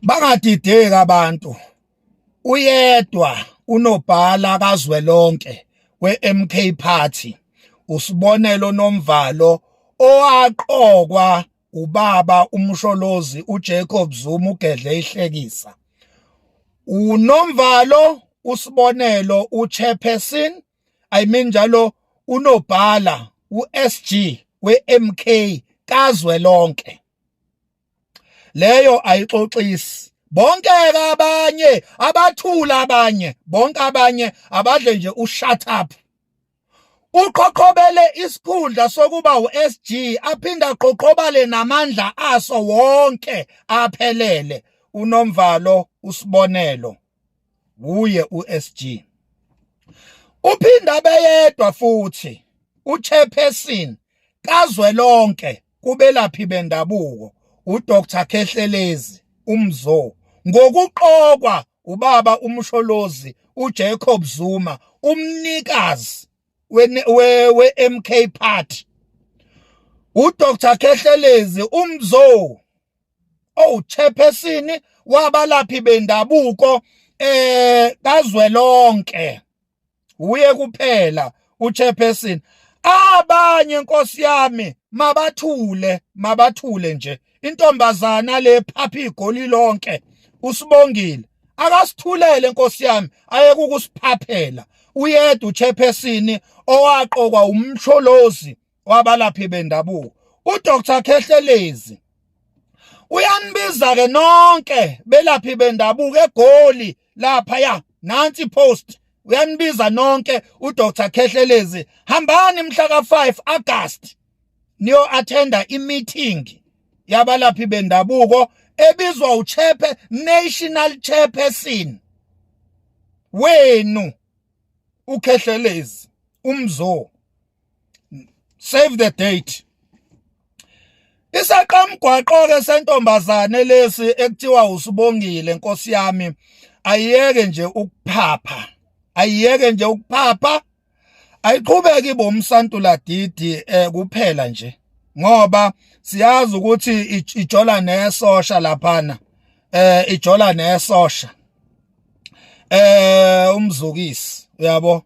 Bangadideki abantu. Uyedwa unobhala kazwelonke weMK Party uSibonelo Nomvalo owaqokwa ubaba uMsholozi uJacob Zuma ugedle ihlekisa. UNomvalo uSibonelo uchairperson, I mean njalo unobhala uSG weMK kazwelonke. Leyo ayixoxisi. Bonke abanye abathula, abanye bonke abanye abadle nje ushut up. Uqhoqhobele isikhundla sokuba uSG, aphinda aqhoqhobale namandla aso wonke aphelele. UNomvalo uSibonelo uye uSG. Uphinda beyedwa futhi uchairperson kazwelonke kubelaphi bendabuko uDr Khehlelezi uMzo, ngokuqokwa ubaba uMsholozi uJacob Zuma, umnikazi we MK Party. uDr Khehlelezi uMzo oh chairperson wabalaphi bendabuko kazwelonke, uye kuphela uchairperson. Abanye, nkosi yami, mabathule, mabathule nje. Intombazana le phapha igoli lonke uSibongile akasithulele, nkosi yami, ayeke ukusiphaphela. Uyedwa uchairperson owaqokwa uMsholozi wabalaphi bendabuko, uDr Khehlelezi. Uyanibiza ke nonke belaphi bendabuko eGoli lapha ya nansi post. Uyanibiza nonke uDr Khehlelezi, hambani mhla ka5 August niyo attenda i-meeting yabalaphi bendabuko ebizwa uchairpe national chairperson wenu uKhehlelezi uMzo. Save the date. Isaqamgwaqo ke sentombazane lesi ekuthiwa uSibongile, nkosi yami, ayiyeke nje ukuphapha, ayiyeke nje ukuphapha, ayiqhubeke ibomsantula didi kuphela nje, ngoba siyazi ukuthi ijola nesosha laphana, ijola nesosha umzukisi, uyabo.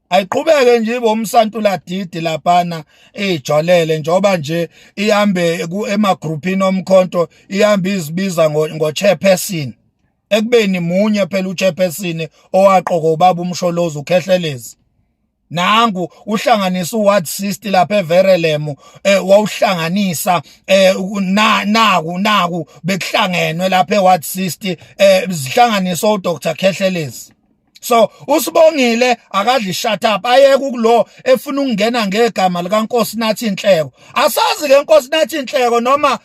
Ayiqhubeke nje ibomsantula didi laphana ejolele, njoba nje ihambe emagroupini omkhonto, ihambe izibiza ngo chairperson, ekubeni munye phela uchairperson owaqoka ubaba uMsholozi uKhehlelezi. Nangu uhlanganisa uward 60 lapha eVerelem, wawuhlanganisa na naku naku bekuhlangenwe lapha eWard 60, zihlanganisa uDr Khehlelezi. So uSibongile akadli shut up, ayeke ukulo efuna ukungena ngegama likaNkosi Nathi Inhleko. Asazi ke Nkosi Nathi Inhleko noma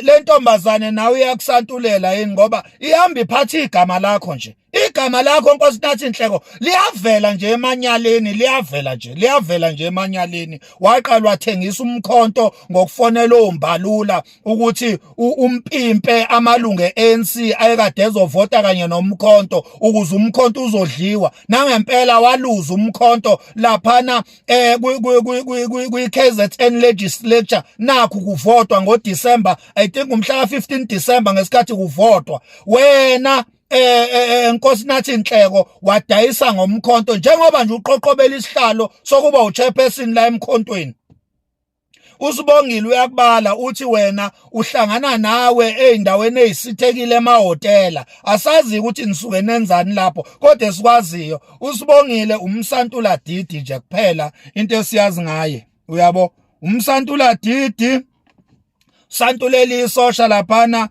le ntombazane nawe iyakusantulela yini, ngoba ihamba iphatha igama lakho nje. Igama lakho, Nkosi Nathi Inhleko, liyavela nje emanyaleni, liyavela nje, liyavela nje emanyaleni. Waqala wathengisa umkhonto ngokufonela ombalula ukuthi umpimpe amalungu eANC ayekade ezovota kanye nomkhonto ukuze umkhonto uzodliwa. Nangempela waluza umkhonto laphana kwi KZN legislature nakho kuvotwa ngoDecember, I think umhla ka15 December. Ngesikhathi kuvotwa wena, Nkosi Nathi Inhleko, wadayisa ngomkhonto, njengoba nje uqoqobela isihlalo sokuba uchairperson la emkhontweni. USibongile uyakubala, uthi wena uhlangana nawe ezindaweni ezisithekile, emahhotela. Asazi ukuthi nisuke nenzani lapho, kodwa esikwaziyo uSibongile umsantula didi nje kuphela into esiyazi ngaye, uyabo, umsantula didi, santulela isosha laphana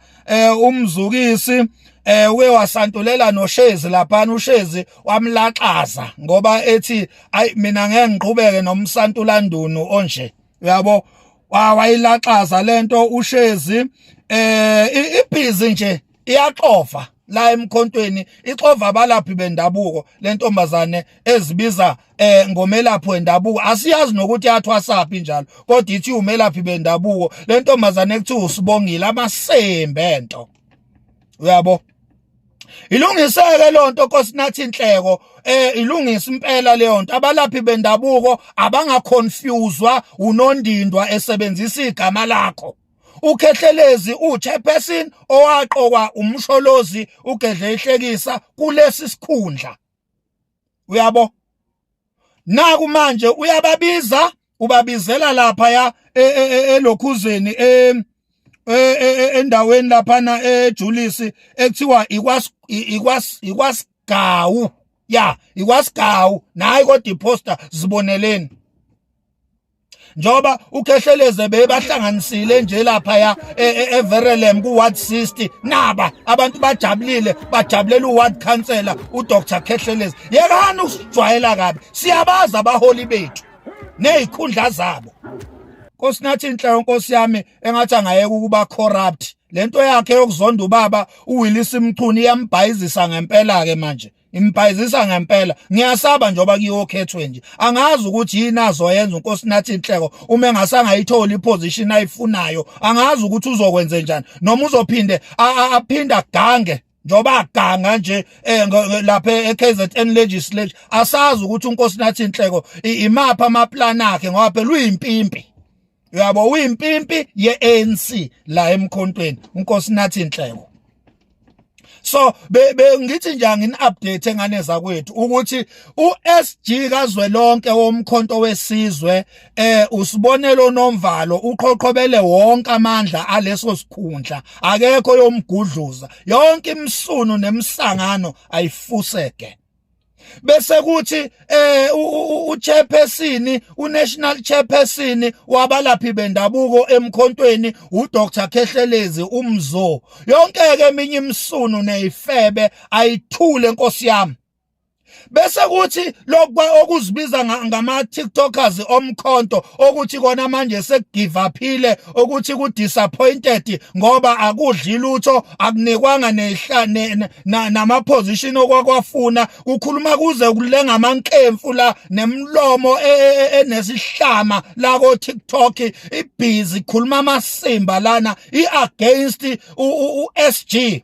umzukisi, uke wasantulela noShezi laphana. UShezi wamlaxaza ngoba ethi, "Ayi, mina ngeke ngiqhubeke nomsantulandunu onje," uyabo. Wayilaxaza lento uShezi. Ibhizi nje iyaxova la emkhontweni, ixova abalaphi bendabuko lentombazane ezibiza ngomelaphi wendabuko. Asiyazi nokuthi yathwasaphi njalo, kodwa ithi umelaphi bendabuko lentombazane ekuthiwa uSibongile. Amasembe ento, uyabo. Ilungiseke lonto, Nkosinathi Inhleko, ilungisa impela leyo nto. Abalaphi bendabuko abangaconfusewa unondindwa esebenzisa igama lakho. UKhehlelezi uchairperson owaqokwa uMsholozi uGedle ihlekisa kulesi sikhundla, uyabo. Naku manje uyababiza, ubabizela lapha ya elokhuzeni, endaweni laphana eJulisi ekuthiwa ikwas ikwas ikwaSigawu, ya, ikwaSigawu. Nayi kodwa iposter, ziboneleni njoba uKhehleleze bebahlanganisile nje lapha ya eVerelem ku ward 60. Naba abantu bajabulile, bajabulela uward councillor uDr Khehleleze. Yekani usijwayela kabi, siyabaza abaholi bethu nezikhundla zabo. Nkosinathi Nhleko, nkosi yami, engathi angayeka ukuba corrupt. Lento yakhe yokuzonda ubaba uWillis Mchunu iyambhayizisa ngempela ke manje, imbhayizisa ngempela. Ngiyasaba njengoba kuyokhethwe nje, angazi ukuthi yini azoyenza uNkosinathi Nhleko uma engasangayitholi iposition ayifunayo. Angazi ukuthi uzokwenze njani, noma uzophinde aphinde agange njoba aganga nje lapha eKZN legislature. Asazi ukuthi uNkosinathi Nhleko imaphi amaplan akhe, ngoba phela uyimpimpi, uyabo, uyimpimpi ye-ANC la emkhontweni uNkosinathi Nhleko. So be ngithi nje angini update engane zakwethu ukuthi uSG kazwelonke woMkhonto weSizwe, uSibonelo Nomvalo, uqhoqhobele wonke amandla aleso sikhundla, akekho yomgudluza. Yonke imsunu nemsangano ayifuseke. Bese kuthi uchairperson, unational chairperson wabalaphi bendabuko emkhontweni, uDr Khehlelezi umzo. Yonke ke eminye imsunu nezifebe ayithule, nkosi yami. Bese kuthi lokho okuzibiza ngama TikTokers omkhonto, okuthi kona manje sekugive uphile, ukuthi ku disappointed ngoba akudli lutho, akunikwanga nehlane nama position okwakwafuna. Kukhuluma kuze kulenga amankemfu la nemlomo enesihlama la ko TikTok, ibusy khuluma amasimba lana iagainst uSG.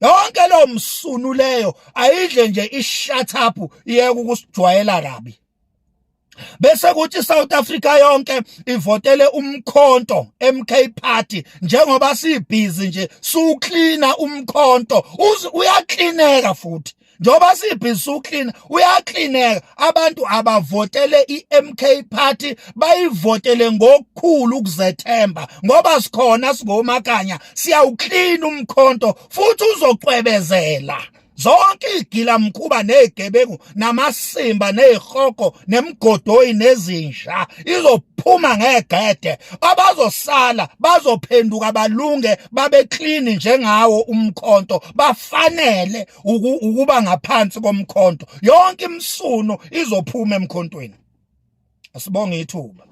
Yonke lo msunu leyo ayidle nje ishut up, iyeke ukusijwayela kabi. Bese kuthi South Africa yonke ivotele umkhonto, MK Party. Njengoba sibusy nje suklina umkhonto, uyaklineka futhi. Njengoba sibusy suklina, uyaklineka. Abantu abavotele iMK Party, bayivotele ngokukhulu ukuzethemba, ngoba sikhona singomakanya, siyawuklina umkhonto futhi uzocwebezela. Zonke igila mkhuba nezigebengu namasimba nezihogo nemigodoyi nezinja izophuma ngegede. Abazosala bazophenduka balunge, babe clean njengawo umkhonto, bafanele ukuba ngaphansi komkhonto. Yonke imsunu izophuma emkhontweni. Asibonge ithuba.